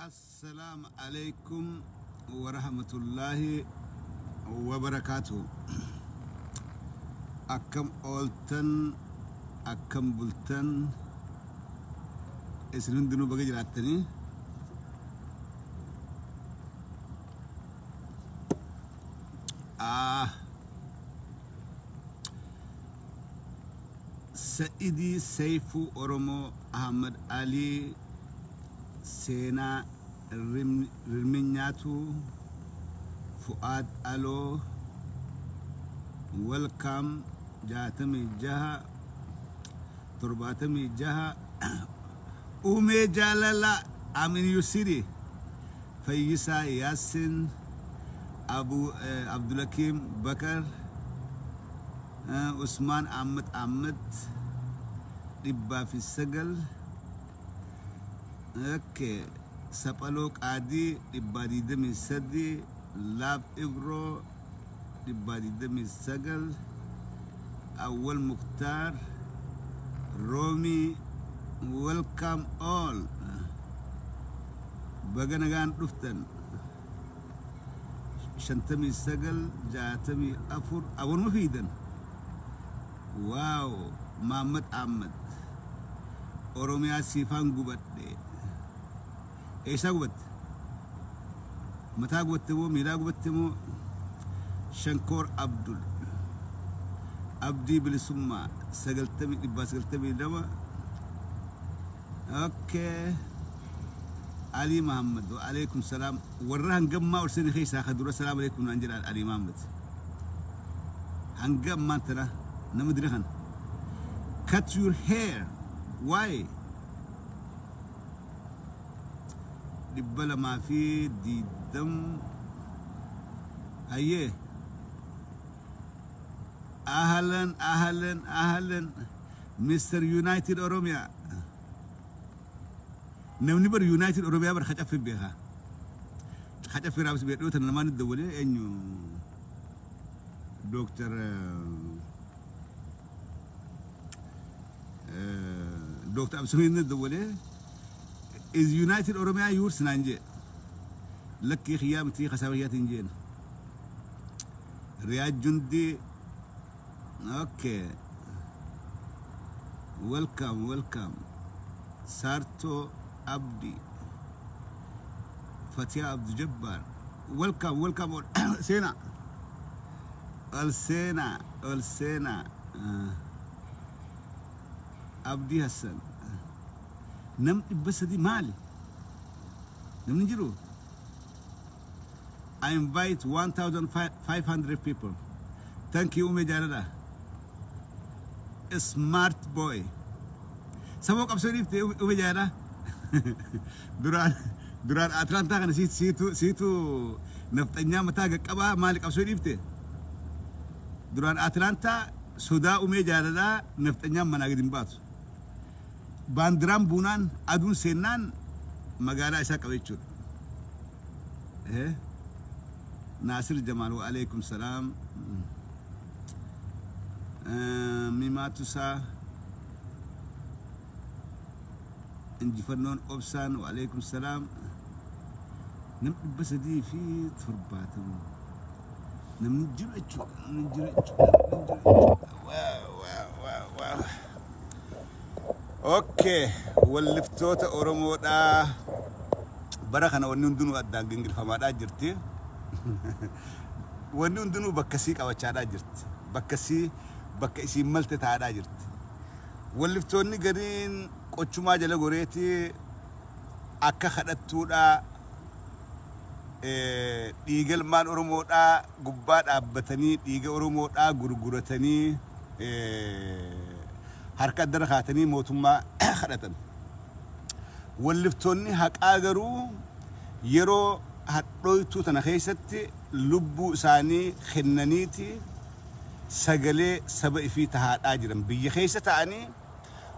Assalaamu alaikum warahmatullaahi wabarakaatu. Akkam ooltan, akkam bultan, isin hundinuu baga jiraattanii. Ah, Sa'idii Seeyfuu Oromoo Ahmad Alii Seenaa Rirminyaatuu Fu'aad Aloo Welcome 66 76 Umee Jaalala I'm in your city Fayyisaa Yaassin Abu Abdulakiim Bakar Usmaan Ahmad Ahmad 109. Okay. Saphaloo Qaadii 123, Laab Ibroo 129, Awwal Muktaar Roomii, welcome all, baga nagaan dhuftan. 59 64 awwanuma fiidan. Wow, Maammad Ahmad, Oromiyaa siifaan gubadhe. Eessaa gubatte? Mataa gubatte moo miilaa gubatte moo? Shankoor Abdul Abdii Bilisummaa 90 192. Okay. Alii Mahammad, wa alaikum salaam. Warra hangammaa ol seene keessaa ka dura salaam alaikum naan jedhaan Alii Mahammad. Hanga ammaan tana nama dira kana. Cut your hair. Why? 220. Hayyee. Ahlan, ahlan, ahlan. Mr. United Oromia. Namni bar United Oromiyaa bar kacaffe beeka. Kacaffe raabsi beeka dhiyoo tana namaan dawwalee eenyu Dooktar Absumiin dawwalee, "Is United Oromiyaa yours?" naan jee. Lakkii, kiyyaa miti, kasaaba kiyyaatiin jeen. Riyaad Jundii, okay. Welcome, welcome. Saartoo Abdi, Fatiha Abdu Jabbar. Welcome, welcome all. Seenaa. Ol seenaa, ol seenaa. Abdii Hassan. Nam 300 maali? Namni jiru? I invite 1,500 people. Thank you, Ume Jaalala. Smart boy. Saboo qabsoo dhiifte, Ume Jaalala. Duraan duraan Atlantaa kana siitu siitu nafxanyaa mataa gaqqabaa maali qabsoo dhiifte? Duraan Atlantaa sodaa Umee Jaalalaa nafxanyaan manaa gadi hin baatu. Baandiraan buunaan, aduun seennaan magaalaa isaa qaba jechuudha. Eh? Naasir Jamaal, wa alaikum salaam. Mimaatusaa injifannoon obsaan, wa alaikum salaam. Nam 370 namni jiru jechuudha. Namni jiru jechuudha. Namni jiru jechuudha. Wow. Okay, walliftoota Oromoodhaa, bara kana wanni hundinuu addaan gingilfamaadhaa jirti. Wanni hundinuu bakka sii qabachaadhaa jirti. Bakka sii, bakka isiin malte taa'aadhaa jirti. Walliftoonni gariin qochumaa jala goreeti akka kadhattuudhaa dhiiga ilmaan Oromoodhaa gubbaa dhaabbatanii dhiiga Oromoodhaa gurguratanii harka addana kaatanii mootummaa kadhatan. Walliftoonni haqaa garuu yeroo hadhooytuu tana keessatti lubbuu isaanii kennaniiti sagalee saba ifii tahaadhaa jiran. Biyya keessa ta'anii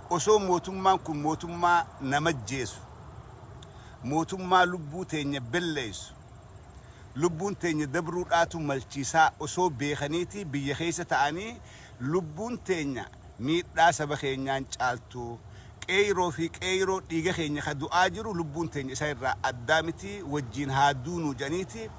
osoo mootummaan kun mootummaa nama ajjeesu, mootummaa lubbuu teenya belleessu, lubbuun teenya dabruudhaatu malchiisaa osoo beekaniiti biyya keessa ta'anii lubbuun teenya miidhaa saba keenyaan caaltu. Qeeyroo fi qeeyroo dhiiga keenya ka du'aa jiru lubbuun teenya isa irraa addaa miti, wajjiin haa duunu jedhaniiti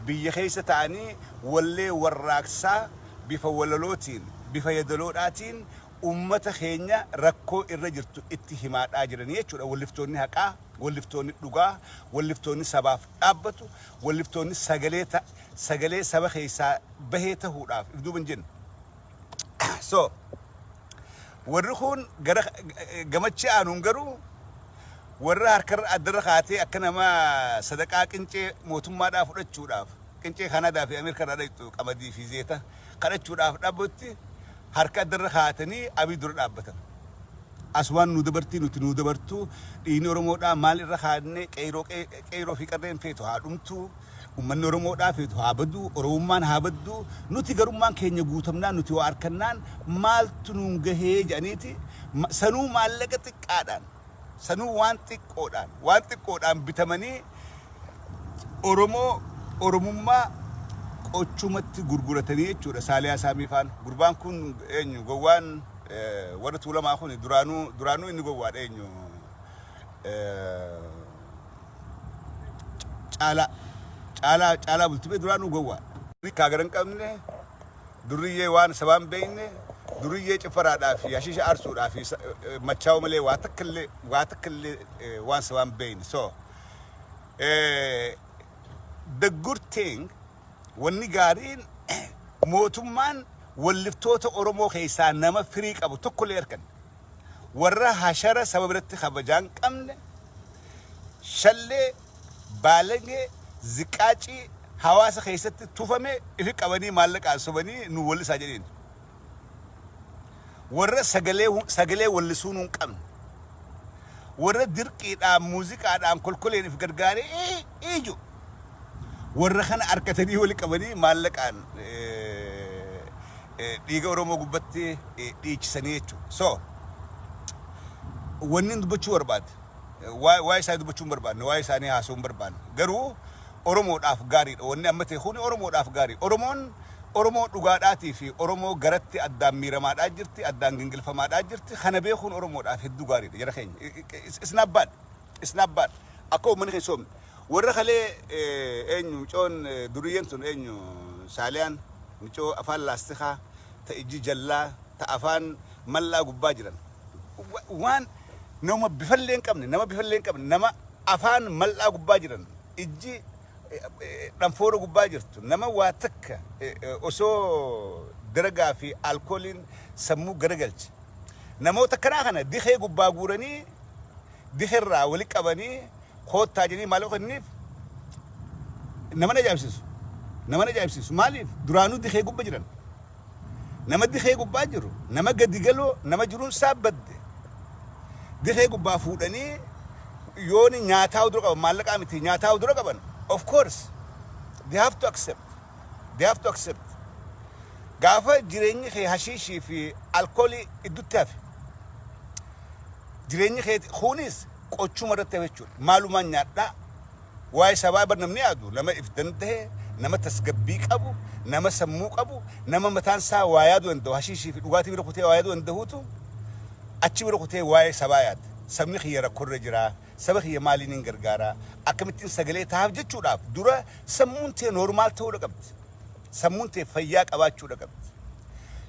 biyya keessa ta'anii wallee warraaqsaa bifa walalootiin, bifa yadaloodhaatiin ummata keenya rakkoo irra jirtu itti himaadhaa jiranii jechuudha. Walliftoonni haqaa, walliftoonni dhugaa, walliftoonni sabaaf dhaabbatu, walliftoonni sagalee ta, sagalee saba keessaa bahee tahuudhaaf if duuba hin jenne. So, warri kun gara gamachi aanuun garuu warra harkarra addarra kaatee akka nama sadaqaa qincee mootummaadhaa fudhachuudhaaf, qincee Kanaadaa fi Ameerikaa irraa dhaqxu, qamadii fi zeeta kadhachuudhaaf dhaabbattti harka addarra kaatanii Abiy dura dhaabbatan. As waan nu dabartii nuti nu dabartu, dhiigni Oromoodhaa maal irra kaadne, qeyroo qeyroo fi qarreen feetu haa dhumtu, ummanni Oromoodhaa feetu haa badu, Oromummaan haa baddu, nuti garummaan keenya guutamnaan, nuti waa harkannaan maaltu nuun gahee jedhaniiti sanuu maallaqa xiqqaadhaan, sanuu waan xiqqoodhaan, waan xiqqoodhaan bitamanii Oromoo Oromummaa qochumatti gurguratanii jechuudha. Saaliyaa Saamii faan, gurbaan kun eenyu, gowwaan warra Tuulamaa kun duraanuu duraanuu inni gowwaadha. Eenyu, Caalaa Caalaa Caalaa Bultumee duraanuu gowwaadha. Kaagara hin qabne, durriyyee waan sabaan beekne, duriyyee ciffaraadhaa fi hashiisha aarsuudhaa fi machaa'uu malee waa takka illee, waa takka illee waan sabaan beekne. So the good thing, wanni gaariin, mootummaan walliftoota Oromoo keessaa nama firii qabu tokkollee harkan warra hashara saba biratti kabajaa hin qabne, shallee, baalagee, ziqaacii hawaasa keessatti tufame ifi qabanii maallaqaan sobanii nu wallisaa jedheen. Warra sagalee sagalee wallisuu nu hin qabne, warra dirqiidhaan muuziqaadhaan kolkoleen if gargaaree iju, warra kana harkatanii wali qabanii maallaqaan dhiiga Oromoo gubbatti dhiichisanii jechuudha. So wanni dubbachuu barbaade, waa'ee isaanii dubbachuu hin barbaanne, waa'ee isaanii haasa'uu hin barbaanne. Garuu Oromoodhaaf gaariidha. Wanni amma ta'e kuni Oromoodhaaf gaarii. Oromoon Oromoo dhugaadhaatii fi Oromoo garatti addaan miiramaadhaa jirti, addaan gingilfamaadhaa jirti. Kana beekuun Oromoodhaaf hedduu gaariidha. Jara keenya. It's not bad. It's not bad. Akka uummanni keenya soomne. Warra kalee eenyu, mucoon duriyyeen tun eenyu, Saaliyaan, mucoo afaan laastikaa ta ijji jallaa ta afaan mallaa gubbaa jiran. Waan nama bifallee hin qabne, nama bifallee hin qabne, nama afaan mal'aa gubbaa jiran, ijji dhanfoora gubbaa jirtu, nama waa takka osoo daragaa fi alkooliin sammuu garagalche. Namoota akkanaa kana dikee gubbaa guuranii, dikeerraa wali qabanii koottaa jedhanii maal kenniif, nama ajaa'ibsiisu. Nama ajaa'ibsiisu. Maaliif? Duraanuu dikee gubba jiran. Nama dikee gubbaa jiru, nama gadi galoo, nama jiruun isaa badde. Dikee gubbaa fuudhanii yooni nyaataa dura qaban, maallaqaa miti, nyaataa dura qaban. Of course, they have to accept. They have to accept. Gaafa jireenyi kee hashiishii fi alkoolii iddutti hafe, jireenyi kee kunis qochuma irratti hafe jechuudha. Maalumaan nyaadhaa, waa'ee sabaa bar namni yaadu nama if danda'e, nama tasgabbii qabu, nama sammuu qabu, nama mataan isaa waa yaaduu danda'u, hashiishii fi dhugaatii bira kutee waa yaaduu danda'uutu achi bira kutee waa'ee sabaa yaada. Sabni kiyya rakkoorra jira, saba kiyya maaliin hin gargaara, akkamittiin sagalee tahaaf jechuudhaaf dura sammuun tee normal ta'uudha qabdi. Sammuun tee fayyaa qabaachuudha qabdi.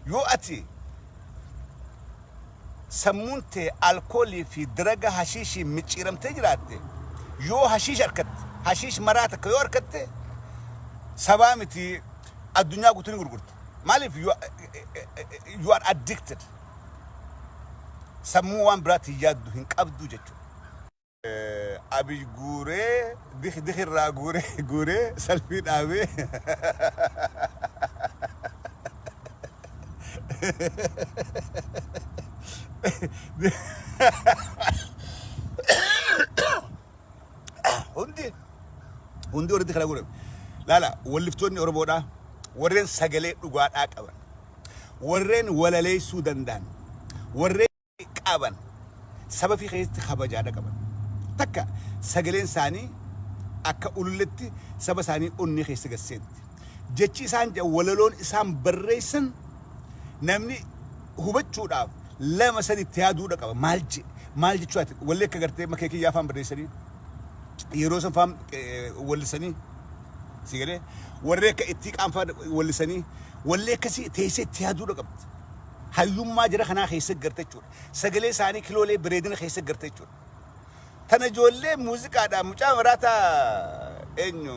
Yoo ati sammuun tee alkoolii fi diraga hashiishii micciiramtee jiraatte, yoo hashiish harkatte, hashiish maraa takka yoo harkatte, sabaa miti, addunyaa guutuu ni gurgurta. Maaliif? You are addicted. Sammuu waan biraatti yaaddu hin qabdu jechuudha. Abiy guuree dikirraa guuree guuree salfii dhaabee. Hundi hundi warri dikira guurame. Laala, walliftoonni Oromoodhaa warreen sagalee dhugaadhaa qaban, warreen walaleessuu danda'an, warreen qaban, saba fi keessatti kabajaadha qaban. Takka sagaleen isaanii akka ululletti saba isaanii onnee keessa gasseetti. Jechi isaan jedhan, walaloon isaan barreessan namni hubachuudhaaf lama sadi itti yaaduudha qaba. Maal jedhe? Maal jechuudha? Wallee akka gartee makee kiyyaa afaan barreessanii yeroo san faan wallisanii, si galee, warri akka itti qaanfaa wallisanii, wallee akkasii teessee itti yaaduudha qabdi. Hayyummaa jara kanaa keessa garte jechuudha. Sagalee isaanii kiloolee bareedina keessa garte jechuudha. Tana ijoollee muuziqaadhaan mucaa maraataa eenyu,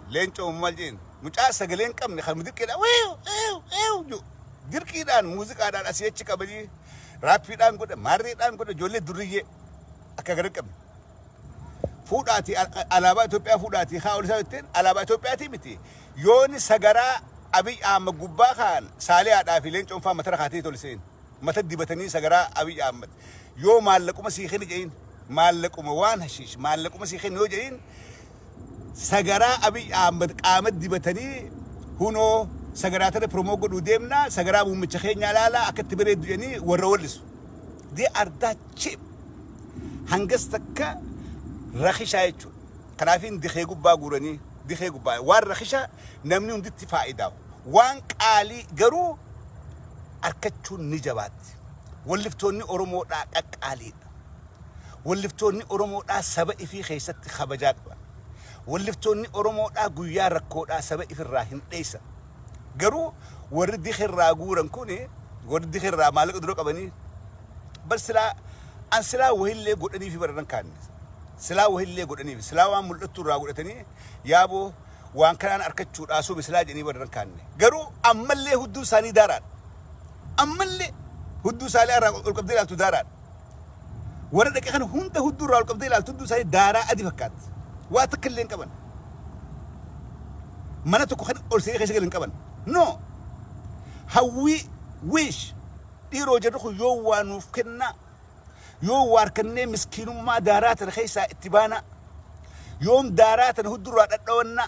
Leencoo maal jeen, mucaa sagalee hin qabne kan dirqiidhaan weew weew weew jedhu, dirqiidhaan muuziqaadhaan asii achi qabanii raappiidhaan godha, maarreedhaan godha, ijoollee durriyyee akka gara hin qabne. Fuudhaatii alaabaa Itoophiyaa fuudhaatii haa ol isaa jetteen, alaabaa Itoophiyaatii miti. Yooni sagaraa Abiy Ahmad gubbaa kaan Saaliyaadhaa fi Leencoon faa matara kaatee tolseen mata dibatanii sagaraa Abiy Ahmad yoo maallaquma sii kenni jedhin, maallaquma waan hashiish maallaquma sii kenni yoo jedhin, sagaraa Abiy Ahmad qaama dibatanii hunoo sagaraa tana promote godhuu deemna, sagaraa muummicha keenya ilaalaa akka itti bareeddu jedhanii warra wallisu. They are that cheap. Hangas takka rakishaa jechuudha. Kanaafin dikee gubbaa guuranii dikee gubbaa waan rakishaa namni hunditti faayidaa. Waan qaalii garuu arkachuun ni jabaatti. Walliftoonni Oromoodhaa qaqqaaliidha. Walliftoonni Oromoodhaa saba ifii keessatti kabajaa qaban. Walliftoonni Oromoodhaa guyyaa rakkoodhaa saba ifirraa hin dheessan. Garuu warri dikirraa guuran kuni, warri dikirraa maallaqa dura qabanii bar silaa an silaa wahillee godhanii fi bararan kaanne. Silaa wahillee godhanii fi silaa waan mul'attu irraa godhatanii yaaboo waan kanaan arkachuudhaa subi silaa jedhanii bararan kaanne. Garuu ammallee hudduu isaanii daaraadha. Ammallee hudduu isaanii irraa ol qabdee ilaaltu daaraadha. Warra dhaqe kana hunda hudduu irraa ol qabdee ilaaltu hudduu isaanii daaraa adii fakkaatti. Waa takka illee hin qaban. Mana tokko kan ol seenee keessa galan hin qaban. No. Hawwii, wish, dhiiroo jedhu kun yoo waa nuuf kennaa, yoo waa harkannee miskiinummaa daaraa tana keessaa itti baanaa, yoom daaraa tana huddurraa dhadhawannaa,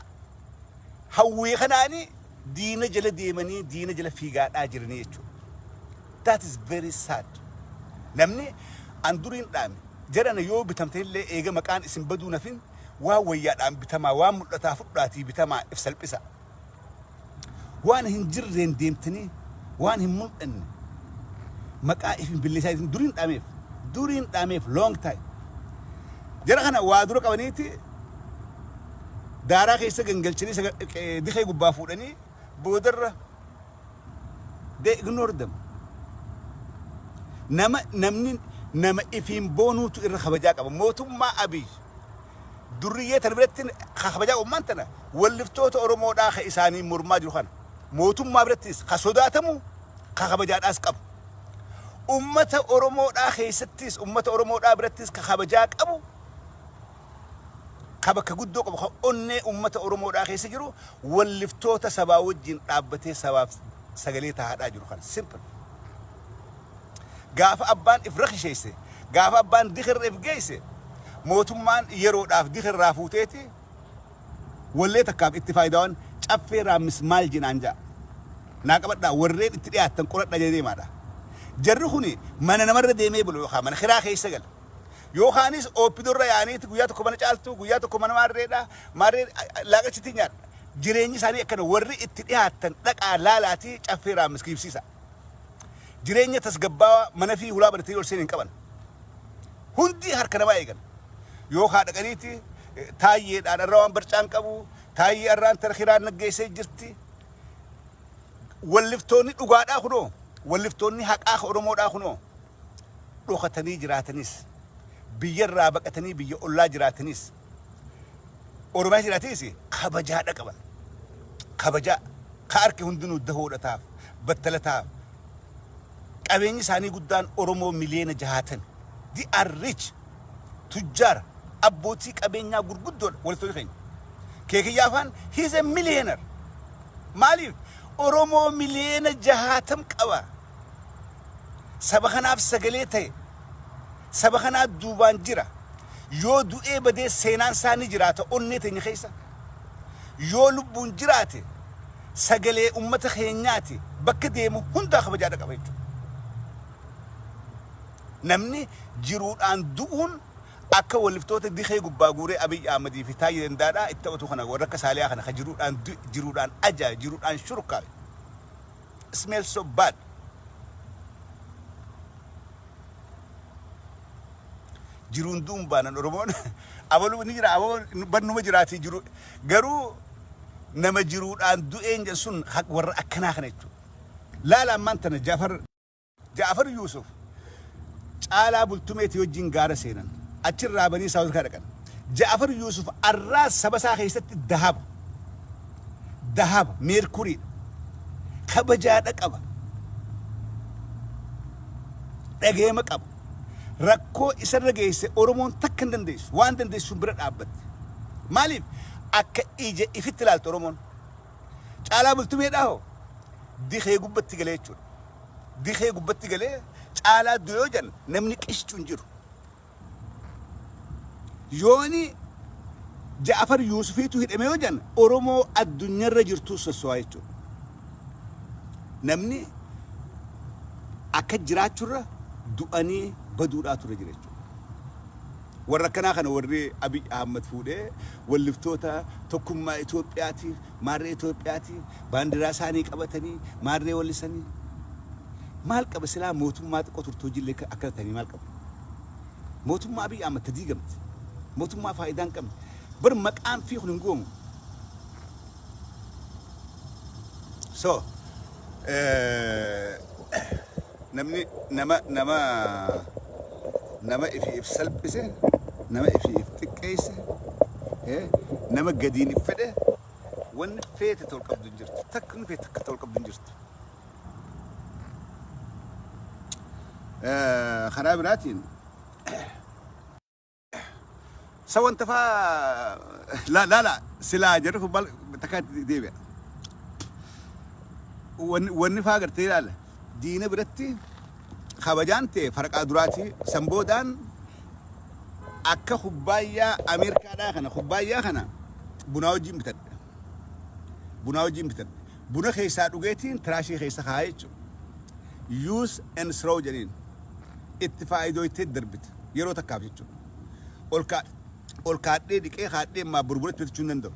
hawwii kanaanii diina jala deemanii diina jala fiigaadhaa jiranii jechuudha. That is very sad. Namni an duriin dhaame jarana yoo bitamtanillee eega maqaan isin baduu nafin waan wayyaadhaan bitamaa, waan mul'ataa fudhaatii bitamaa, if salphisa. Waan hin jirreen deemtanii waan hin mul'anne maqaa if hin billeessaa isin duriin dhaameef long time. Jara kana waa dura qabaniiti daaraa keessa gangalchanii dikee gubbaa fuudhanii boodarra they ignore them. Nama namni nama ifiin boonuutu irra kabajaa qaba. Mootummaa Abiy durriyyee tana biratti ka kabajaa qabu tana walliftoota Oromoodhaa ka isaanii mormaa jiru kana. Mootummaa birattis ka sodaatamu, ka kabajaadhaas qabu. Ummata Oromoodhaa keessattis, ummata Oromoodhaa birattis ka kabajaa qabu, ka bakka guddoo qabu, ka onnee ummata Oromoodhaa keessa jiru, walliftoota sabaa wajjin dhaabbatee sabaaf sagalee taa'aadhaa jiru kana. Simple. Gaafa abbaan if rakisheesse, gaafa abbaan dikirra if geesse, mootummaan yeroodhaaf dikirraa fuuteeti wallee takkaaf itti faayidaawwan caffee raammis maal jedhaan ja'a. Naa qabadhaa, warreen itti dhiyaattan qoradhaa jedhee deemaadha. Jarri kuni mana namarra deemee bulu yookaan mana kiraa keessa gala. Yookaanis ooppidorra yaa'aniiti guyyaa tokko mana Caaltuu, guyyaa tokko mana maarreedha, maarree laaqachitti nyaadha. Jireenyi isaanii akkana. Warri itti dhiyaattan dhaqaa laalaatii caffee raammis kiibsiisa. Jireenya tasgabbaawaa mana fi hulaa banatanii ol seenan hin qaban. Hundi harka namaa eegan. Yookaan dhaqaniiti taayyeedhaan irra waan barcaan qabu, taayyee irraan tara kiraan naggeessee jirti. Walliftoonni dhugaadhaa kunoo, walliftoonni haqaa Oromoodhaa kunoo, dhokatanii jiraatanis, biyyarraa baqatanii biyya ollaa jiraatanis, Oromiyaa jiraatanis kabajaadha qaban. Kabajaa ka harki hundinuu dahoodhataaf, battalataaf. Qabeenyi isaanii guddaan Oromoo 60 miliyoona. They are rich. Tujjaara. Abbootii qabeenyaa gurguddoodha walitti keenya. Keekiyyaa afaan, he is a millionaire. Maaliif? Oromoo 60 miliyoona qaba. Saba kanaaf sagalee ta'e. Saba kanaaf duubaan jira. Yoo du'ee badee seenaan isaa ni jiraata onnee teenya keessa. Yoo lubbuun jiraate sagalee ummata keenyaati, bakka deemu hundaa kabajaadha qaba jechuudha. Namni jiruudhaan du'uun akka waliftoota dikee gubbaa guuree Abiy Ahmadii fi Taayyee Dandaadhaa itti taphatu kana, warra akka Saaliyaa kana ka jiruudhaan jiruudhaan ajaa jiruudhaan shurkaa. Smells so bad. Jiruun du'uun baanan Oromoon abaluu ni jira, abaluu bannuma jiraatii jiru, garuu nama jiruudhaan du'een jedhan sun warra akkanaa kana jechuudha. Laala, ammaan tana Jaafar Yuusuf Caalaa Bultumeetii wajjin gaara seenan, achirraa banii South Africa dhaqan. Jaafar Yuusuf arraa saba isaa keessatti dahaba. Dahaba meerkuriidha. Kabajaadha qaba. Dhageema qaba. Rakkoo isarra geesse Oromoon takka hin dandeessu. Waan dandeessuun bira dhaabbatti. Maaliif? Akka ija ifitti ilaaltu Oromoon. Caalaa Bultumeedhaa hoo? Dikee gubbatti galee jechuudha. Dikee gubbatti galee Caalaa du'e yoo jedhan namni qishcu hin jiru. Yooni Ja'afar Yuusufiitu hidhame yoo jedhan Oromoo addunyaarra jirtuu sosso'aa jechuudha. Namni akka jiraachurra du'anii baduudhaa ture jira jechuudha. Warra akkanaa kana warri Abiy Ahmad fuudhee walliftoota tokkummaa Itoophiyaatiif, maarree Itoophiyaatiif baandiraa isaanii qabatanii maarree wallisanii maal qaba? Silaa mootummaa xiqqoo turte hojiillee akkana ta'anii maal qaba? Mootummaa Abiy Ahmad ta diigamte. Mootummaa faayidaa hin qabne. Bar maqaan fi kun hin goomu. So namni nama ifii if salphise, nama ifii if xiqqeesse, nama gadiin if fedhe, wanni feete tol qabdu hin jirtu. Takka inni feete takka tol qabdu hin jirtu. Karaa biraatiin sa wanta faa la la la silaa jarri kun maal takka itti deebi'a. Wanni faa gartee ilaala, diina biratti kabajaan ta'e faraqaa duraatii san boodaan akka kubbaayyaa Ameerikaadhaa kana, kubbaayyaa kana bunaa wajjin bitadhe. Bunaa wajjin bitadhe. Buna keessaa dhugeetiin trashii keessa kaa'ee jechuudha. Use and throw jedheen itti faayidooytee darbite yeroo takkaaf jechuudha. Ol kaadhee dhiqee kaadhee maa burburatti bitachuu hin danda'u.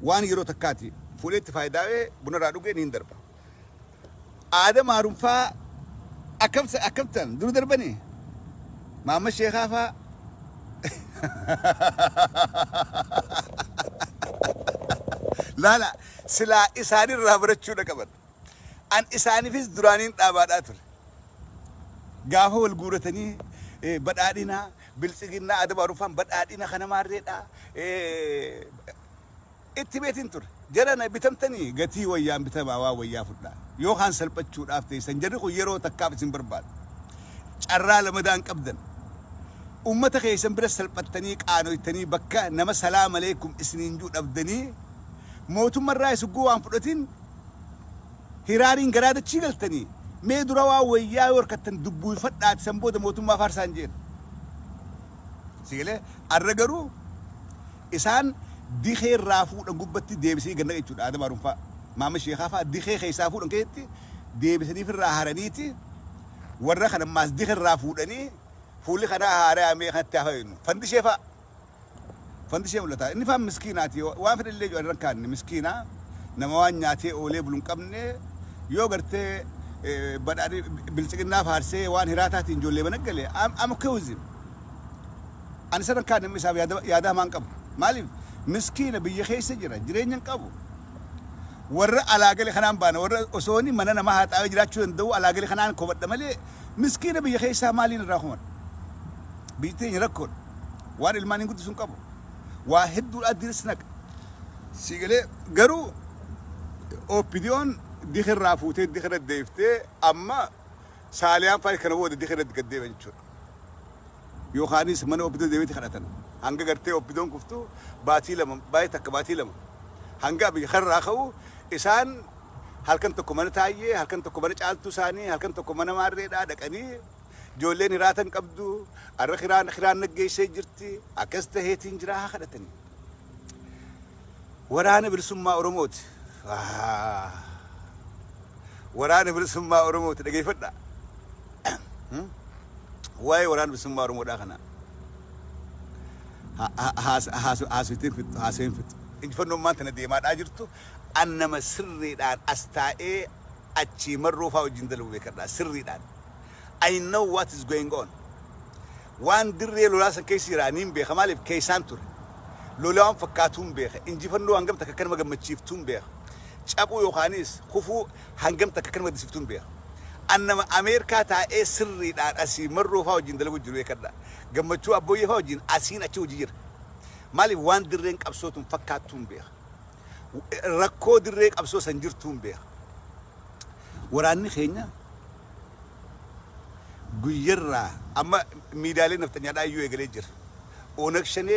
Waan yeroo takkaati fuudhee itti faayidaa'ee bunarraa dhugee ni hin darba. Aada maarumfaa akkam akkamtan dur darbanii Maamma Sheekaa faa. Laala, silaa isaanirraa barachuudha qaban. An isaaniifis duraaniin dhaabaadhaa ture. Gaafa wal guuratanii badhaadhina biltsiginnaa aada maarumfaan badhaadhina kana maarreedha itti beetiin ture. Jarana bitamtanii gatii wayyaan bitamaa, waan wayyaa fudhaa. Yookaan salphachuudhaaf teessan, jarri kun yeroo takkaaf isin barbaadu. Carraa lamadaan qabdan. Ummata keessan bira salphattanii qaanoytanii bakka nama salaam aleekum isiniin juu dhabdanii, mootummarraa isugguu waan fudhatin hiraariin garaa dachii galtanii, mee dura waan wayyaa yoo harkattan dubbuufadhaati, san booda mootummaa faarsaan jeen. Sigalee arra garuu isaan dikee irraa fuudhan gubbatti deebisanii gad naqa jechuudha. Aadam Haarunfaa. Maama Sheekaa fa'aa dikee keessaa fuudhan keessatti deebisanii irraa haraniiti, warra kana ammaas dikee irraa fuudhanii fuulli kanaa haaraa mee kanatti haa fayyadnu. Fandishee fa'aa. Fandishee mul'ata. Inni faan miskiinaati. Waan fedhe illee irra hin kaanne miskiinaa, nama waan nyaatee oolee bulu hin qabne, yoo gartee badhaadhi biltsiginnaa faarsee waan hiraataatiin ijoollee mana gale, I'm okay with him. Ani sarara kaanne amma isaaf yaada hamaa hin qabu. Maaliif? Miskiina biyya keessa jira, jireenya hin qabu. Warra alaa gale kanaan baana, warra osooni mana namaa haxaawee jiraachuu danda'u alaa gale kanaan kobadha malee, miskiina biyya keessaa maaliin irraa komadha? Biyyi teenya rakkoodha. Waan ilmaan hin guddisu hin qabu. Waa hedduudhaa diris naqa. Siigalee garuu OPDOn dikirraa fuutee dikirra deeftee, amma Saaliyaan faayi kana booda dikirra gad deebi'an jechuudha. Yookaanis mana OPDO deebiitti kadhatan. Hanga gartee OPDOn kuftu baatii 2, baay'ee takka baatii 2. Hanga Abiy karraa ka'u isaan halkan tokko mana Taayyee, halkan tokko mana Caaltuu isaanii, halkan tokko mana Maarreedhaa dhaqanii, ijoolleen hiraatan qabdu, har'a kiraan naggeessee jirti, akkas taheetiin jira haa kadhatanii. Waraana Bilisummaa Oromooti. Waraana Bilisummaa Oromooti, dhageeffadha. Waa'ee Waraana Bilisummaa Oromoodhaa kana haasofteen fixxu, haasofeen fixxu. Injifannoon maanta na deemaadhaa jirtu, an nama sirriidhaan as taa'ee achii marroo fa'aa wajjin dalagu beekadha sirriidhaan. I know what is going on. Waan dirree lolaa san keessa jira niin beeka. Maaliif keessaan ture. Lola waan fakkaatuun beeka. Injifannoo hangam takka akka nama gammachiiftuun beeka. Caphuu yookaanis kufuu hangam takka akka nama gaddisiiftuun beeka. An nama Ameerikaa taa'ee sirriidhaan asii Marroo faa wajjin dalagu jiru beekadha. Gammachuu Abbooyyee faa wajjin asiin achi hojii jira. Maaliif waan dirreen qabsoo tun fakkaattuun beeka. Rakkoo dirree qabsoo san jirtuun beeka. Waraanni keenya guyyarraa amma miidiyaalee nafxanyaadhaa iyyuu eegalee jira. ኦነግ ሸኔ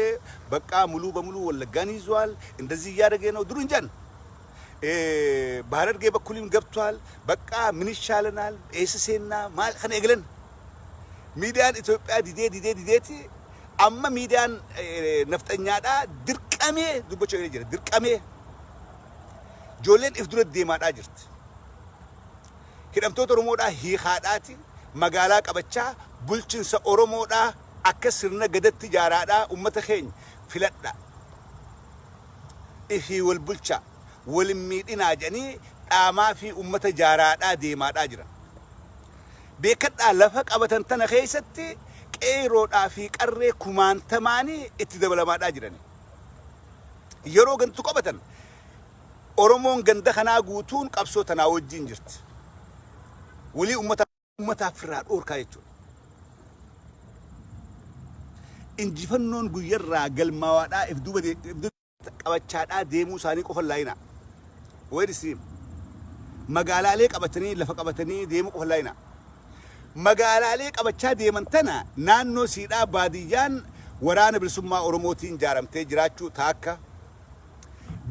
በቃ ሙሉ በሙሉ ወለጋን ይዟል፣ እንደዚህ እያደረገ ነው ድሩ እንጃን በሐረርጌ በኩልም ገብቷል። በቃ ምን ይሻለናል? ኤስሴና maal kana eegalan. Miidiyaan Itoophiyaa didee didee dideeti amma miidiyaan nafxanyaadhaa dirqamee dubbachuu eegalee jira. Dirqamee ijoolleen if dura deemaadhaa jirti. Hidhamtoota Oromoodhaa hiikaadhaati magaalaa qabachaa, bulchinsa Oromoodhaa akka sirna gadatti ijaaraadhaa, ummata keenya filadha. Ifii wal bulchaa, walin miidhinaa jedhanii dhaamaa fi ummata jaaraadhaa deemaadhaa jiran. Beekadhaa, lafa qabatan tana keessatti qeeroodhaa fi qarree kumaantamaanii itti dabalamaadhaa jiran. Yeroo gantu qabatan Oromoon ganda kanaa guutuun qabsoo tanaa wajjin jirti. Walii ummata ummataaf irraa dhoorkaa jechuudha. Injifannoon guyyarraa galmaawaadhaa if duuba qabachaadhaa deemuu isaanii qofa laayina. Weerisi magaalaalee qabatanii, lafa qabatanii deemuu qofa laayina. Magaalaalee qabachaa deeman tana naannoo siidhaa baadiyyaan Waraana Bilisummaa Oromootiin jaaramtee jiraachuu taakka.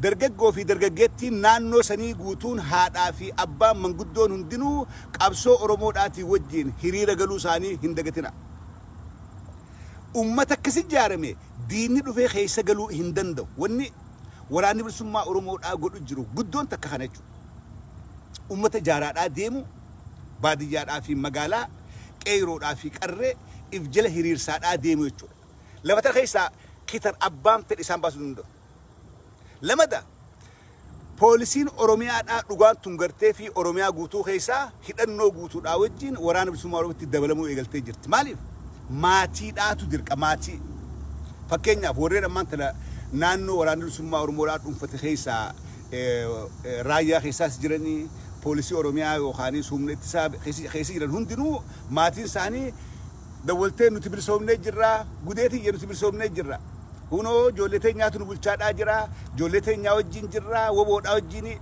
Dargaggoo fi dargaggeettiin naannoo sanii guutuun, haadhaa fi abbaan manguddoon hundinuu qabsoo Oromoodhaatii wajjin hiriira galuu isaanii hin dagatina. Ummata akkas ijaarame diinni dhufee keessa galuu hin danda'u. Wanni Waraanni Bilisummaa Oromoodhaa godhu jiru guddoon takka kana jechuudha. Ummata jaaraadhaa deemu, baadiyyaadhaa fi magaalaa, qeeyroodhaa fi qarree if jala hiriirsaadhaa deemu jechuudha. Lafa tana keessaa kitar abbaan fedhe isaan baasuu danda'u. Lamada, poolisiin Oromiyaadhaa dhugaan tun gartee fi Oromiyaa guutuu keessaa hidhannoo guutuudhaa wajjin Waraana Bilisummaa Oromootti dabalamuu eegaltee jirti. Maaliif? Maatiidhaatu dirqa maatii. Fakkeenyaaf, warreen ammaan tana naannoo Waraana Bilisummaa Oromoodhaa dhuunfate keessaa raayyaa keessaas jiranii, poolisii Oromiyaa yookaanis humna ittisaa keessa jiran hundinuu maatiin isaanii dawwaltee, "Nuti bilisoomnee jirra, gudeetiyya, nuti bilisoomnee jirra. Hunoo ijoollee teenyaatu nu bulchaadhaa jira, ijoollee teenyaa wajjin jirra, woboodhaa wajjin."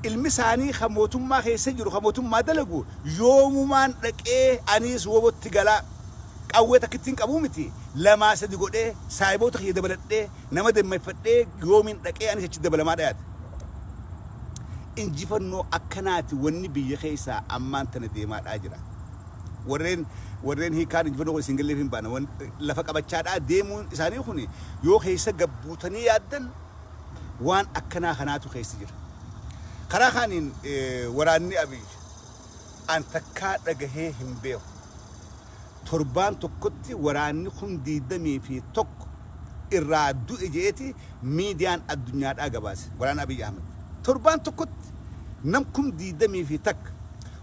Ilmi isaanii kan mootummaa keessa jiru, kan mootummaa dalagu, yoomumaan dhaqee "Aniis wobotti galaa, qawwee takkittiin qabuu miti, lamaa sadi godhee saayiboota kiyya dabaladhee, nama dammeeffadhee, yoomiin dhaqee anis achi dabalamaa" dhayaate. Injifannoo akkanaati wanni biyya keessaa ammaan tana deemaadhaa jira. Warreen hiikaan injifannoo kun isin galleef hin baana. Lafa qabachaadhaa deemuun isaanii kun yoo keessa gabbuutanii yaaddan waan akkanaa kanaatu keessa jira. Karaa kaaniin waraanni Abiy an takkaa dhagahee hin beeku. Torbaan tokkotti waraanni kun 21 irraa du'e je'eeti miidiyaan addunyaadhaa gabaase, waraana Abiy Ahmed. Torbaan tokkotti nam 21,000.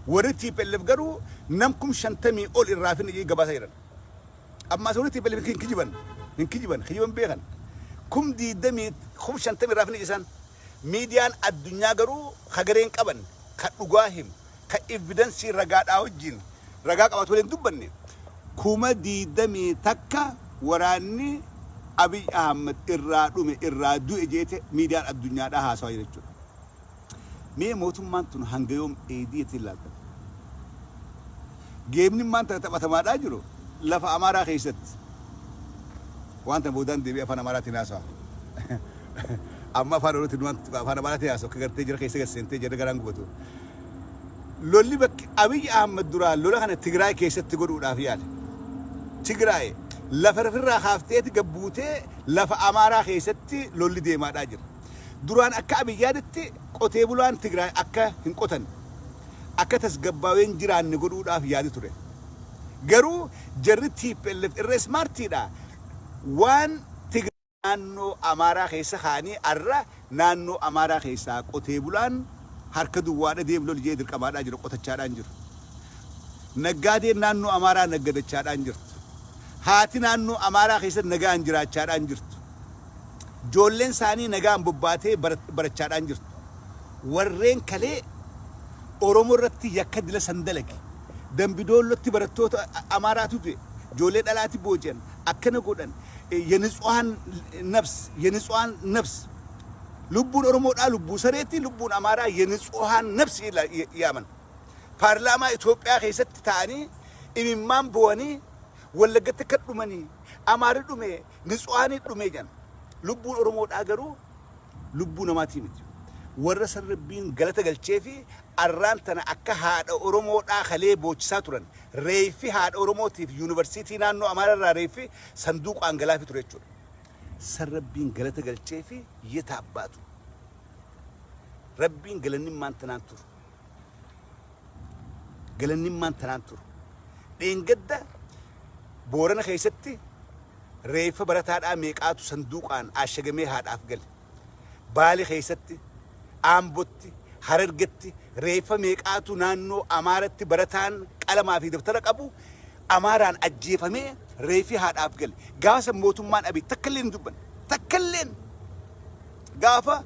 Warri TPLF garuu nam 50,000 ol irraa finne jedhee gabaasaa jiran. Ammaas warri TPLF hin kijiban, hin kijiban, kijiban beekan. 20,000, 50,000 irraa finne isaan. Miidiyaan addunyaa garuu kagareen qaban, ka dhugaa himu, ka evidence ragaadhaa wajjin ragaa qabaatu waliin dubbanne, 21,000 waraanni Abiy Ahmed irraa dhume, irraa du'e jeete miidiyaan addunyaadhaa haasawaa jira jechuudha. Mee mootummaan tun hanga yoom eedii ittiin ilaaltan? Geemni maan tana taphatamaadhaa jiru lafa Amaaraa keessatti. Waan tana boodaan deebi'ee afaan Amaaraatiin haasawa. Amma afaan Oromootiin waan afaan Amaaraatiin haasawa akka gartee jira keessa gad seentee jira garaan gubatu. Lolli bakki Abiy Ahmed duraan lola kana Tigraay keessatti godhuudhaaf yaale. Tigraay lafa irraa kaafteeti gabbuutee lafa Amaaraa keessatti lolli deemaadhaa jira. Duraan akka Abiy yaadetti qotee bulaan Tigraay akka hin qotanne, akka tasgabbaawee hin jiraanne godhuudhaaf yaade ture. Garuu jarri TPLF irra smartiidha. Waan Tigraay naannoo Amaaraa keessa kaanii arra naannoo Amaaraa keessaa qotee bulaan harka duwwaadha deemu loli jee dirqamaadhaa jira, qotachaadhaan jiru. Naggaadeen naannoo Amaaraa naggadachaadhaan jirtu. Haati naannoo Amaaraa keessatti nagaan jiraachaadhaan jirtu. Ijoolleen isaanii nagaan bobbaatee barachaadhaan jirtu. Warreen kalee Oromoo irratti yakka dila san dalage. Dambidoollootti barattoota Amaaraatu du'e. Ijoollee dhalaati booji'an. Akkana godhan. የንጹሃን ነፍስ የንጹሃን ነፍስ lubbuun Oromoodhaa lubbuu sareetti, lubbuun Amaaraa የንጹሃን ነፍስ yaaman. Paarlaamaa Itoophiyaa keessatti ta'anii imimmaan bo'anii Wallaggatti akka dhumanii Amaarri dhume, ንጹሃን dhume jedhan. Lubbuun Oromoodhaa garuu lubbuu namaatii miti. Warra san Rabbiin galata galchee fi arraan tana akka haadha Oromoodhaa kalee boochisaa turan. Reeffi haadha Oromootiif yuunivarsiitii naannoo Amaaraa irraa reeffi sanduuqaan galaafi ture jechuudha. San Rabbiin galata galchee fi yeta abbaatu. Rabbiin galannimmaan tanaan turu. Galannimmaan tanaan turu. Dheengadda Boorana keessatti reeffa barataadhaa meeqaatu sanduuqaan ashagamee haadhaaf gale. Baale keessatti, Aambotti, Harargetti reeffa meeqaatu naannoo Amaaratti barataan qalamaa fi dabtara qabu Amaaraan ajjeefamee reeffi haadhaaf gale. Gaafa mootummaan Abiy takka illee hin dubbanne. Takka illeen gaafa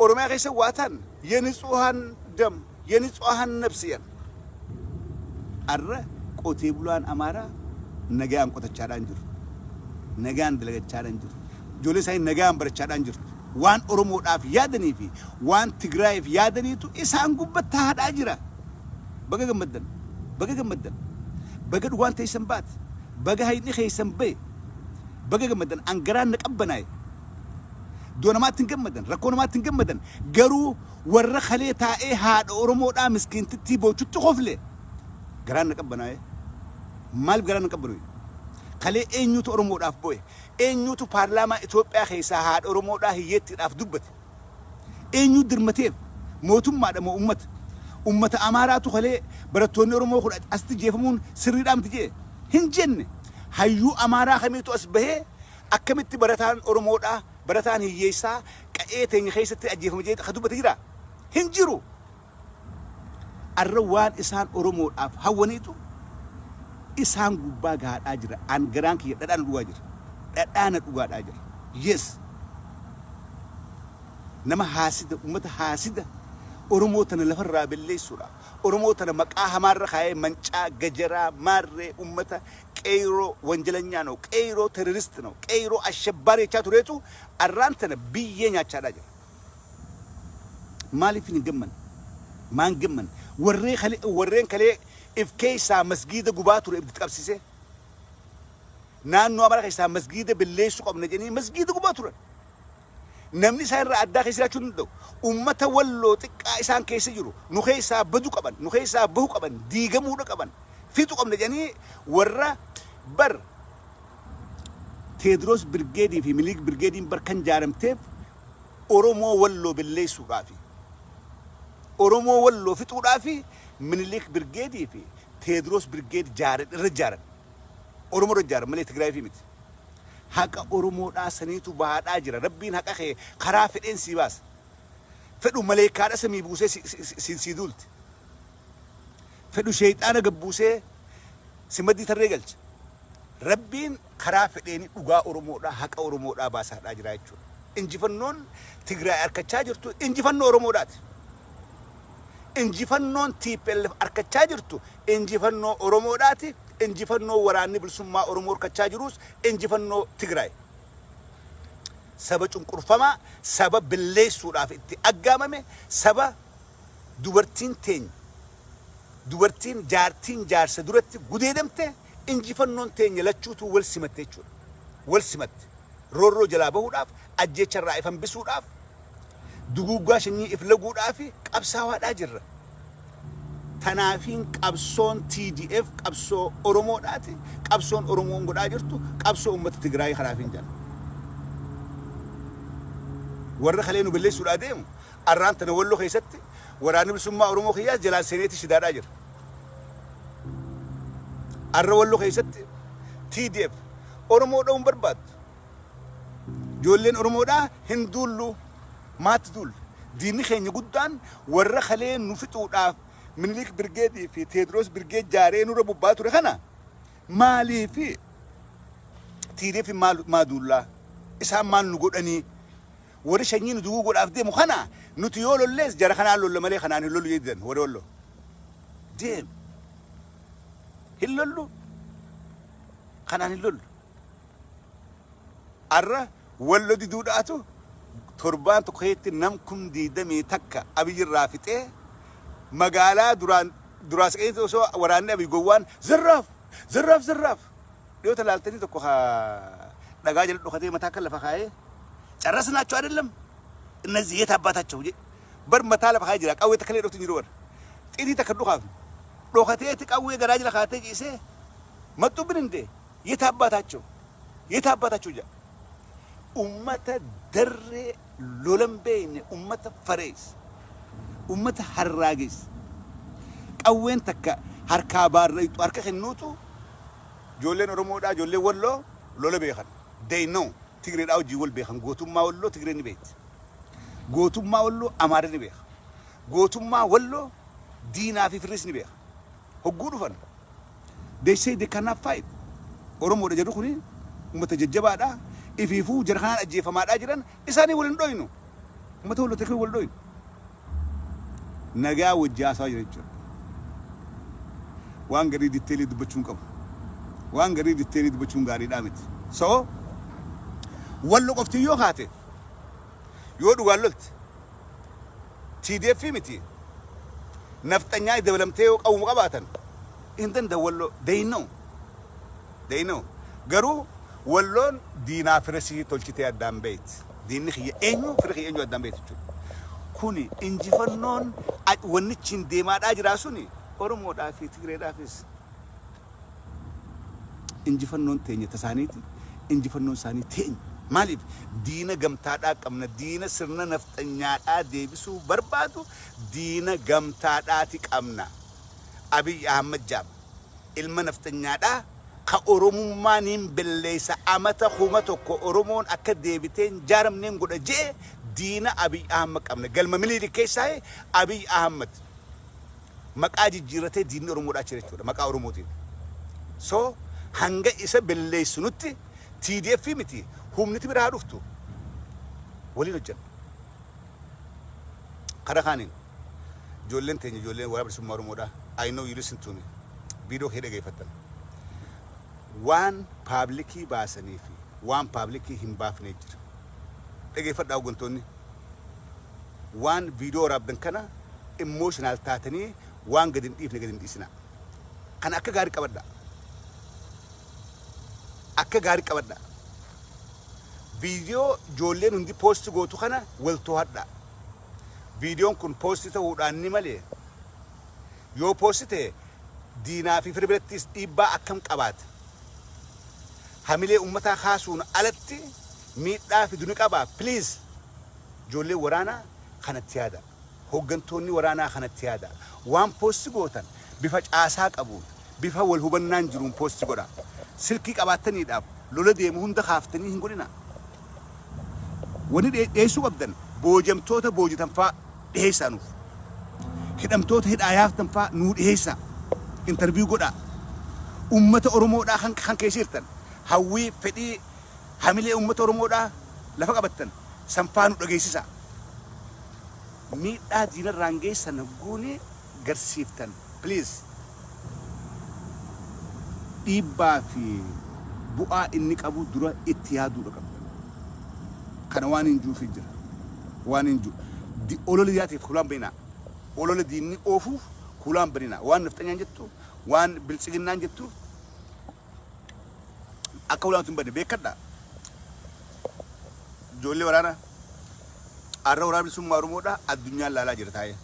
Oromiyaa keessa waa ta'an የንጹሃን ደም የንጹሃን ነፍስ jedhan. Arra qotee bulaan Amaaraa nagaan qotachaadhaan jiru. Nagaan dalagachaadhaan jiru. Ijoollee isaanii nagaan barachaadhaan jirtu. Waan Oromoodhaaf yaadanii fi waan Tigraayiif yaadaniitu isaan gubbatti haadhaa jira. Baga gammaddan. Baga gammaddan. Baga dhugaan teessan baate. Baga hayni keessan bahe. Baga gammaddan. Angaraan na qabbanaa'e. Iddoo namaatti hin gammadan, rakkoo namaatti hin gammadan. Garuu warra kalee taa'ee haadha Oromoodhaa miskiintittii boochutti kofle garaan na qabbanaa'e. Maaliif garaan na qabbanoo'e? Kalee eenyutu Oromoodhaaf bo'e? Eenyutu paarlaamaa Itoophiyaa keessaa haadha Oromoodhaa hiyyeettiidhaaf dubbate? Eenyu dirmateef? Mootummaadha moo ummata? Ummata Amaaraatu kalee barattoonni Oromoo kun asitti jeefamuun sirriidhaa miti jee? Hin jenne. Hayyuu Amaaraa kamiitu as bahee akkamitti barataan Oromoodhaa, barataan hiyyeessaa qa'ee teenya keessatti ajjeefama jee ka dubbate jira? Hin jiru. Arra waan isaan Oromoodhaaf hawwaniitu isaan gubbaa gaadhaa jira. An garaan kiyya dhadhaan dhugaa jira. Dhadhaana dhugaadhaa jira. Yes. Nama haasida, ummata haasida Oromoo tana lafarraa balleessuudha. Oromoo tana maqaa hamaarra kaayee mancaa, gajaraa, maarree, ummata qeyroo ወንጀለኛ ነው, qeyroo terrorist ነው, qeyroo አሸባሪ jechaa tureetu arraan tana biyyee nyaachaadhaa jira. Maaliif hin gamman? Maan gamman? Warreen kalee if keessaa masgiida gubaa ture ibiddi qabsiisee naannoo Amaaraa keessaa masgiida balleessuu qabna jedhanii masgiida gubaa turan. Namni isaan irraa addaa keessa jiraachuu hin danda'u. Ummata Walloo xiqqaa isaan keessa jiru nu keessaa badu qaban, nu keessaa bahu qaban, diigamuudha qaban, fixuu qabna jedhanii warra bar Teediroos Birgeedii fi Minilik Birgeediin bar kan jaaramteef Oromoo Walloo balleessuudhaafi. Oromoo Walloo fixuudhaafi Minilik Birgeedii fi Teediroos Birgeed jaaran irra jaaran. Oromoo irra jaaran malee Tigraay fi miti. Haqa Oromoodhaa saniitu bahaadhaa jira. Rabbiin haqa kee karaa fedheen sii baasa. Fedhu maleekaadha samii buusee si duulti. Fedhu sheexaana gabbuusee si maddii tarree galcha. Rabbiin karaa fedheeni dhugaa Oromoodhaa, haqa Oromoodhaa baasaadhaa jira jechuudha. Injifannoon Tigraay harkachaa jirtu injifannoo Oromoodhaati. Injifannoon TPLF harkachaa jirtu injifannoo Oromoodhaati. Injifannoo waraanni bilisummaa Oromoo harkachaa jirus injifannoo Tigraay. Saba cunqurfamaa, saba balleessuudhaaf itti aggaamame, saba dubartiin teenya, dubartiin jaartiin jaarsa duratti gudeedamte, injifannoon teenya lachuutu wal simatte jechuudha. Wal simatte. Roorroo jalaa bahuudhaaf, ajjeecharraa if hambisuudhaaf, duguuggaa sanyii if laguudhaaf qabsaawaadhaa jirra. Tanaafiin qabsoon TDF qabsoo Oromoodhaati. Qabsoon Oromoon godhaa jirtu qabsoo uummata Tigraay kanaafiin jala. Warra kalee nu balleessuudhaa deemu arraan tana Walloo keessatti waraanni bilisummaa Oromoo kiyyaas jalaan seeneeti shidaadhaa jira. Arra Walloo keessatti TDF Oromoo dha'uun barbaaddu. Ijoolleen Oromoodhaa hin duullu, maatti duulla. Diinni keenya guddaan warra kalee nu fixuudhaaf Minilik Birgeedii fi Teediroos Birgeed jaaree nurra bobba'aa ture kana maaliifi TDF maal maa duullaa? Isaan maal nu godhanii? Warri sanyii nu duguu godhaaf deemu kana nuti yoo lollees jara kanaan lolla malee kanaan hin lollu jedhan warri Walloo. Deem. Hin lollu. Kanaan hin lollu. Arra Wallo diduudhaatu torbaan tokko keessatti nam 21,000 Abiyyi irraa fixee, magaalaa duraan duraa siqeetti osoo waraanni Abiy gowwaan zarraaf zarraaf zarraaf dhiyoota laaltanii tokko haa dhagaa jala dhokatee mataa akka lafa kaayee ጨረስናቸው አይደለም እነዚህ የት አባታቸው bar mataa lafa kaayee jira. Qawwee takka illee dhoftu hin jiru. Bar xiitii takka dhukaaf dhokateeti qawwee garaa jala kaatee ciisee መጡብን እንዴ የት አባታቸው የት አባታቸው jedha. Ummata darree lolan beeyne, ummata farees, ummata harraagees, qawween takka harkaa baarraytu harka kennuutu. Ijoolleen Oromoodhaa, ijoolleen Walloo lola beekan. They know. Tigreedhaa wajjin wal beekan. Gootummaa Walloo Tigreen ni beekti, gootummaa Walloo Amaarri ni beeka, gootummaa Walloo diinaa fi firris ni beeka. Hogguu dhufan they say they cannot fight. Oromoodha jedhu kuni ummata jajjabaadha. Ifiifuu jara kanaan ajjeefamaadhaa jiran. Isaanii wal hin dhoynu. Ummata Walloo takka wal dhoynu, nagaa wajji haasaa jira jechuudha. Waan garii detail dubbachuun qabu, waan garii detail dubbachuun gaariidhaa miti. So Wallo qofti yoo kaate, yoo dhugaan lolte, TDF miti, nafxanyaa dabalamtee yoo qawwuma qabaatan hin danda'u Walloo. They know, they know. Garuu Walloon diinaa firasii tolchitee addaan beeyti. Diinni kiyya eenyu, fira kiyya eenyu addaan beeyti jechuudha. Kuni injifannoon wannichi hin deemaadhaa jiraa suni Oromoodhaa fi Tigreedhaafis injifannoon teenya tasaaniiti, injifannoon isaanii teenya. Maaliif? Diina gamtaadhaa qabna. Diina sirna nafxanyaadhaa deebisuu barbaadu diina gamtaadhaati qabna. Abiy Ahmad jaama ilma nafxanyaadhaa ka Oromummaan hin belleessa, amata 1000 Oromoon akka deebiteen jaaramneen godha jee diina Abiy Ahmad qabna. Galma Minilik keessaa Abiy Ahmad maqaa jijjiirratee diinni Oromoodhaa jira jechuudha maqaa Oromootiin. So hanga isa belleessinutti TDF miti, humniti biraa dhuftu waliin hojjenna. Karaa kaaniin ijoolleen teenya, ijoolleen Waraana Bilisummaa Oromoodhaa, I know you listen to me, viidiyoo kee dhageeffattan, waan public baasanii fi waan public hin baafnee jira. Dhageeffadhaa hooggantoonni, waan viidiyoo waraabdan kana emotional taatanii waan gadi hin dhiifne gadi hin dhiisinaa. Kana akka gaarii qabadhaa. Akka gaarii qabadhaa. Viidiyoo ijoolleen hundi post gootu kana wal to'adhaa. Viidiyoon kun post ta'uudhaan ni malee, yoo post ta'e diinaa fi fira birattis dhiibbaa akkam qabaata? Hamilee uummataa kaasuun alatti miidhaa fidu ni qabaa. Please, ijoolleen waraanaa kanatti yaada. Hooggantoonni waraanaa kanatti yaada. Waan post gootan bifa caasaa qabuun, bifa wal hubannaan jiruun post godha. Silkii qabaattaniidhaaf lola deemu hunda kaaftanii hin godhina. Wanni dhiyeessuu qabdan boojamtoota boojitan faa dhiyeessaa nuuf. Hidhamtoota hidhaa yaaftan faa nuu dhiyeessaa. Interview godhaa. Ummata Oromoodhaa kan keessa jirtan hawwii, fedhii, hamilee ummata Oromoodhaa lafa qabattan sanfaa nu dhageessisaa. Miidhaa diinarraan geessan guuni garsiiftan, please, dhiibbaa fi bu'aa inni qabu dura itti yaaduudha qabdan. Kana waan hin juufi jira. Waan hin jiru. Olola yaatiif hulaan bahinaa. Olola diinni oofuuf hulaan bahinaa. Waan nafxanyaan jettu, waan biltsiginnaan jettu akka hulaan hin banne beekadhaa. Ijoollee waraanaa har'a Waraana Bilisummaa Oromoodhaa addunyaan laalaa jira taa'ee.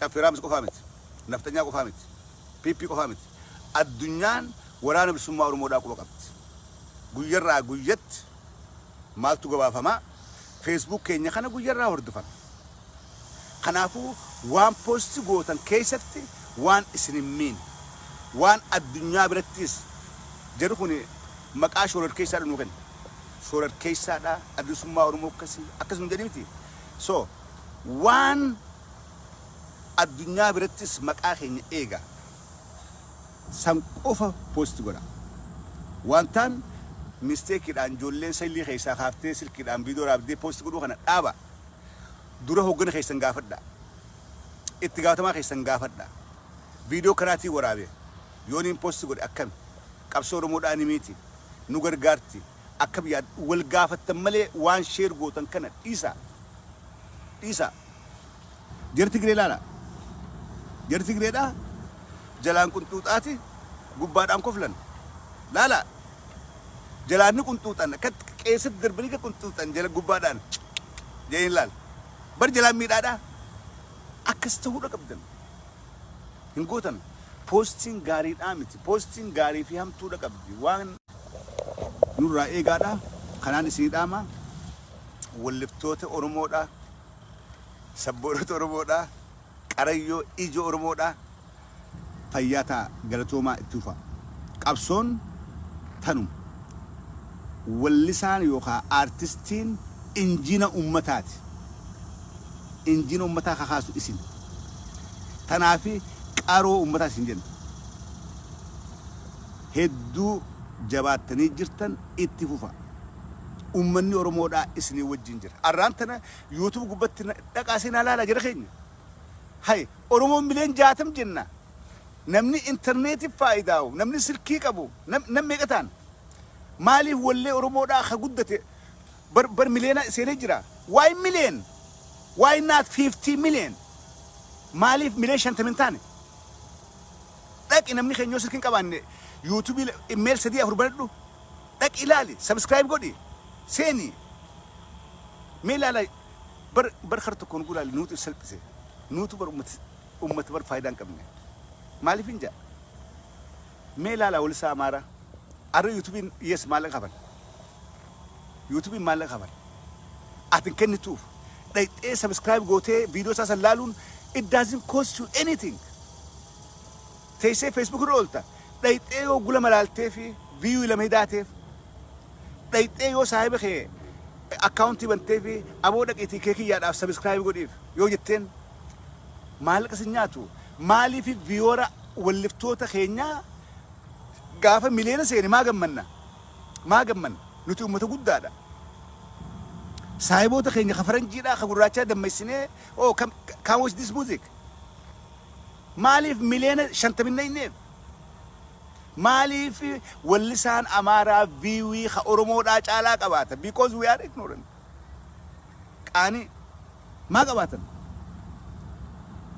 Caffeeraamis qofaa miti. Nafxanyaa qofaa miti. PP qofaa miti. Addunyaan Waraana Bilisummaa Oromoodhaa quba qabdi. Guyyarraa guyyatti maaltu gabaafamaa? Facebook keenya kana guyyarraa hordofan. Kanaafuu waan post gootan keessatti waan isin hin miine, waan addunyaa birattis jedhu kun maqaa shoorar keessaadha nuu kenna. Shoorar keessaadha, adda bilisummaa Oromoo akkasii akkasuma jedhii miti. So waan addunyaa birattis maqaa keenya eega san qofa post godha. Waan taan misteekiidhaan ijoolleen sallii keessaa kaaftee silkiidhaan viidiyoo raabdee post godhuu kana dhaaba. Dura hoggana keessan gaafadha. Itti gaafatamaa keessan gaafadha. Viidiyoo kanaatiin waraabe yooniin post godhe akkami? Qabsoo Oromoodhaa ni miti. Nu gargaarti. Akkam yaad wal gaafattan malee waan share gootan kana dhiisaa. Dhiisaa. Jarri Tigree ilaala. Jarri Tigreedhaa jalaan qunxuuxaati gubbaadhaan koflan. Laala. Jalaan ni qunxuuxan akka qeessatti darbanii akka qunxuuxan jala gubbaadhaan jedhanii laala. Bar jalaan miidhaadhaa. Akkas ta'uudha qabdan. Hin gootan. Poostiin gaariidhaa miti. Poostiin gaarii fi hamtuudha qabdi. Waan nurraa eegaadha. Kanaan isinii dhaama. Walliftoota Oromoodha. Sabboonota Oromoodha. Qarayyoo ijoo Oromoodha. Fayyaa ta'a, galatoomaa, itti fufaa. Qabsoon tanuma. Wallisaan yookaan aartistiin injina ummataati. Injina ummataa kakaasu isin. Tanaafi qaroo ummataa isin jenna. Hedduu jabaattanii jirtan, itti fufa. Ummanni Oromoodhaa isinii wajjin jira. Arraan tana YouTube gubbatti dhaqaa seenaa laalaa jara keenya. Hay Oromoon mileen 60 jenna. Namni intarneetiif faayidaa'u, namni silkii qabu, nam meeqa ta'an? Maaliif wallee Oromoodhaa ka guddate bar bar mileena seenee jira? Why million? Why not 50 million? Maaliif mileen 50 hin taane? Dhaqi, namni keenya yoo silkii hin qabaanne yuutuubii email sadii afur banadhu. Dhaqi ilaali, subscribe godhi, seeni. Mee ilaala, bar bar kar tokkoon gulaali nuutu if salphise. Nuutu bar ummata bar faayidaa hin qabne. Maaliif hin jaa? Mee ilaalaa walisaa Amaaraa. Arra yuutuubiin yes maallaqa kafal. Yuutuubiin maallaqa kafal. Ati hin kennituuf. Dhaqxee subscribe gootee viidiyoo isaa san laaluun it doesn't cost you anything. Teessee Facebook irra oolta. Dhaqxee yoo gula malaaltee fi view lama hidaateef. Dhaqxee yoo saahiba kee akkaawuntii bantee fi aboo dhaqiitii kee kiyyaadhaaf subscribe godhiif yoo jetteen maallaqa sin nyaatu. Maaliif viewer walliftoota keenyaa gaafa miliyoona seene maa gammanna? Maa gammanna? Nuti uummata guddaadha. Saahiboota keenya ka faranjiidhaa ka gurraachaa dammeessinee, "Oh, come, come watch this music." Maaliif miliyoona 50 naqneef? Maaliif wallisaan Amaaraa view ka Oromoodhaa caalaa qabaata? Because we are ignorant. Qaanii maa qabaatan?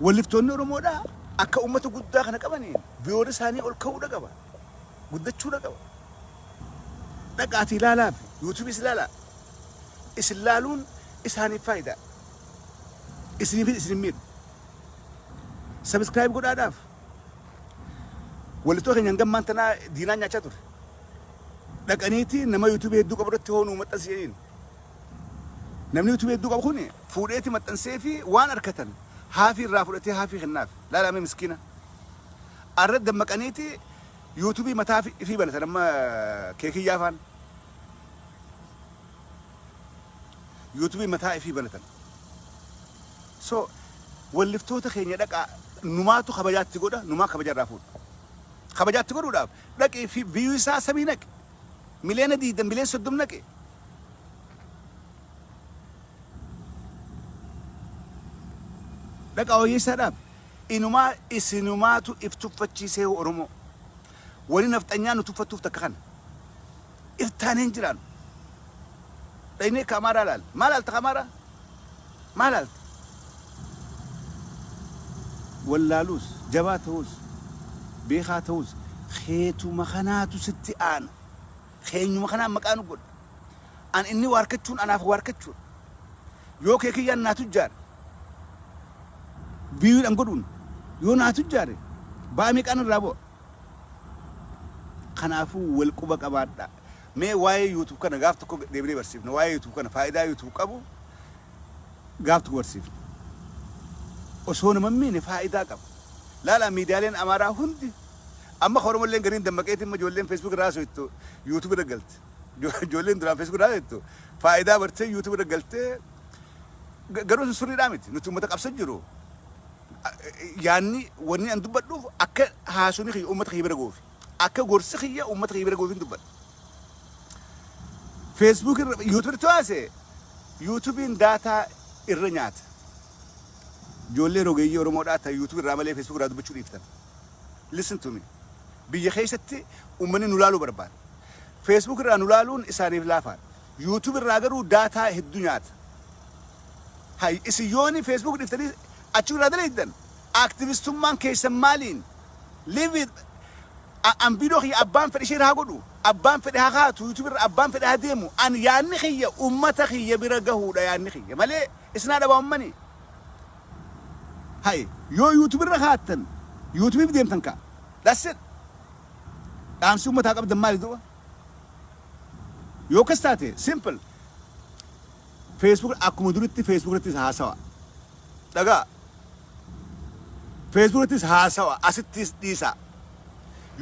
Walliftoonni Oromoodhaa akka uummata guddaa kana qabaniin viewer isaanii ol ka'uudha qaba. Guddachuudha qaba. Dhaqaatii ilaalaa fi yuutuubiis ilaalaa. Isin laaluun isaaniif faayidaa. Isiniif isin miidhu. Subscribe godhaadhaaf. Walliftoota keenya hangam tanaa diinaa nyaachaa ture. Dhaqaniiti nama yuutuubii hedduu qabu irratti hoonuu maxxansiisaniin. Namni yuutuubii hedduu qabu kun fuudheeti maxxansee fi waan argatan haafii irraa fudhatee haafii kennaaf. Laalame miskiina. Arra dammaqaniiti yuutuubii mataa fi banatan amma keekiyyaa afaan. Yuutuubii mataa ifii banatan. So walliftoota keenya dhaqaa, numaatu kabajaatti godha, numaa kabaja irraa fuudha. Kabajaatti godhuudhaaf dhaqii fi view isaa samii naqi. Miliyoona 20, miliyoona 30 naqi. Dhaqaa wayyeessaadhaaf. Inumaa isinumaatu if tuffachiisee Oromoo. Wani nafxanyaa nu tuffattuuf takka kana. Iftaaneen jiraannu. Dhaynee ka Amaaraa laal. Maal laalta ka Amaaraa? Maal laalta? Wallaaluus, jabaa ta'us, beekaa ta'us, keetuma kanaatu sitti aana. Keenyuma kanaan maqaa nu godha. An inni waarkachuun anaaf waarkachuudha. Yoo kee kiyyaan naa tujjaare. Viewdhaan godhuun yoo naa tujjaare ba'aa meeqaan irraa bu'a? Kanaafuu wal quba qabaadhaa. Mee waa'ee YouTube kana gaaf tokko deebinee barsiifna. Waa'ee YouTube kana, faayidaa YouTube qabu gaaf tokko barsiifna. Osoo nama hin miine faayidaa qaba. Laalaa, miidiyaaleen Amaaraa hundi amma ka Oromolleen gariin dammaqeetiin amma ijoolleen Facebook irraa haasoftu YouTube irra galte. Ijoolleen duraan Facebook irraa haasoftu faayidaa bartee YouTube irra galtee, garuu sun sirriidhaa miti. Nuti uummata qabsa jiru. Yaanni wanni an dubbadhuuf akka haasofni kiyya uummata kiyya bira ga'uufi. Akka gorsi kiyya uummata kiyya bira gahuuf hin dubbadha. Facebook irra YouTube irratti haase YouTubein data irra nyaata. Ijoollee rogeeyyii Oromoodhaa ta YouTube irraa malee Facebook irraa dubbachuu dhiiftan. Listen to me. Biyya keessatti uummanni nu laaluu barbaada. Facebook irraa nu laaluun isaaniif laafaadha. YouTube irraa garuu data hedduu nyaata. Hay isin yooni Facebook dhiiftanii achi irraa dalaydan aktivistummaan keessan maaliin? Leave it. An viidiyoo kiyya abbaan fedhe ishee haa godhu, abbaan fedhe haa kaatu, YouTube irra abbaan fedhe haa deemu. An yaadni kiyya ummata kiyya bira gahuudha yaadni kiyya malee isinaa dhabaa ummani. Hay yoo YouTube irra kaattan YouTubeif deemtan kaa. That's it. Dhaamsi ummataa qabdan maali duuba? Yoo akkas taate simple. Facebook akkuma duritti Facebook irrattis haasawa. Dhagaa. Facebook irrattis haasawa asittis dhiisaa.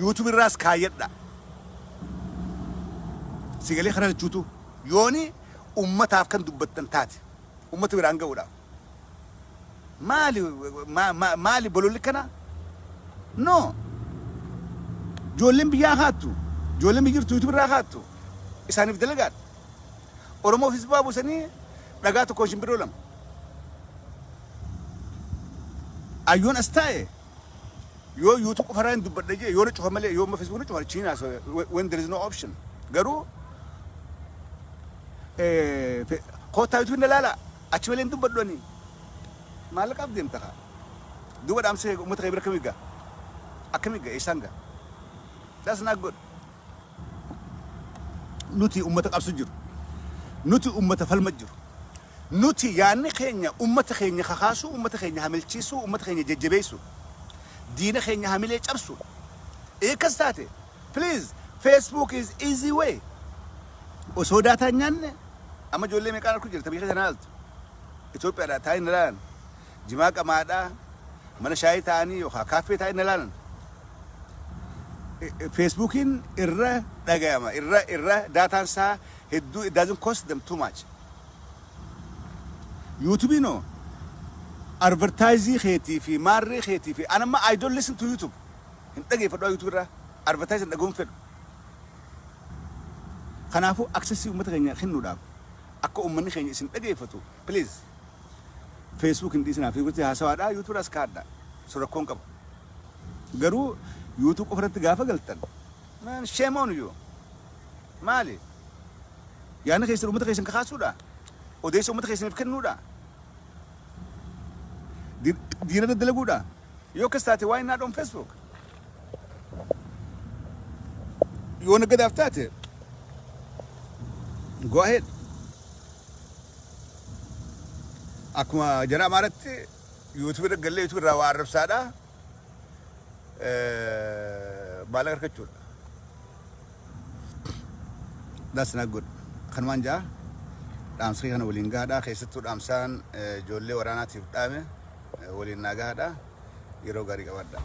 YouTube irraas kaayyadha. Sigalee kana jechuutu yooni ummataaf kan dubbattan taate ummata biraan ga'uudhaaf. Maali maali bololli kana? No. Ijoolleen biyyaa kaattu. Ijoolleen biyya jirtu YouTube irraa kaattu. Isaaniif dalagaadha. Oromoofis bu'aa buusanii dhagaa tokkoon shimbirroo lama. Ayyoon as taa'e yoo YouTube qofarraa hin dubbadha jee yoo na cufa malee yoo amma Facebook na cufa achiin haasa'e when there is no option. Garuu koottaa YouTube na laala achi malee hin dubbadhu ani. Maallaqaaf deemta kaa. Duuba dhaamsa uummata kee bira akkamii gaa? Akkamii gaa? Eessaan gaa? That's not good. Nuti ummata qabsu jiru. Nuti ummata falma jiru. Nuti yaadni keenya ummata keenya kakaasuu, ummata keenya hamilchiisuu, ummata keenya jajjabeessuu, diina keenya hamilee cabsu. Eekas taate, please, Facebook is easy way. Osoo data hin nyaanne amma ijoollee meeqaan arku jirta biyya keessa na laaltu. Itoophiyaadhaa taa'anii na laalan. Jimaa qamaadhaa mana shaayii taa'anii yookaan kaaffee taa'anii na laalan. Facebookiin irra dhagayama irra dataan isaa hedduu, it doesn't cost them too much. YouTubein hoo advertising keetii fi maarree keetii fi an amma I don't listen to YouTube, hin dhageeffadhu. YouTube irraa advertising dhagahuun fedhu. Kanaafuu access uummata keenya kennuudhaaf akka uummanni keenya isin dhageeffatu, please, Facebook hin dhiisinaa. Facebook haasawaadha, YouTube as kaadha, so rakkoon qabu. Garuu YouTube qofa irratti gaafa galtan, man, shame on you. Maali yaadni keessan? Uummata keessan kakaasuudha, odeessa uummata keessaniif kennuudha, diina daddalaguudha. Yoo akkas taate, why not on Facebook? Yoo nagadaaf taate, go ahead. Akkuma jara Amaaratti YouTube irra gallee YouTube irraa waa arrabsaadha maallaqa argachuudha. That's not good. Kanumaan jaa dhaamsa kana waliin gahaadha. Keessattuu dhaamsaan ijoollee waraanaatiif dhaame waliin naa gahaadha. Yeroo gaarii qabaadha.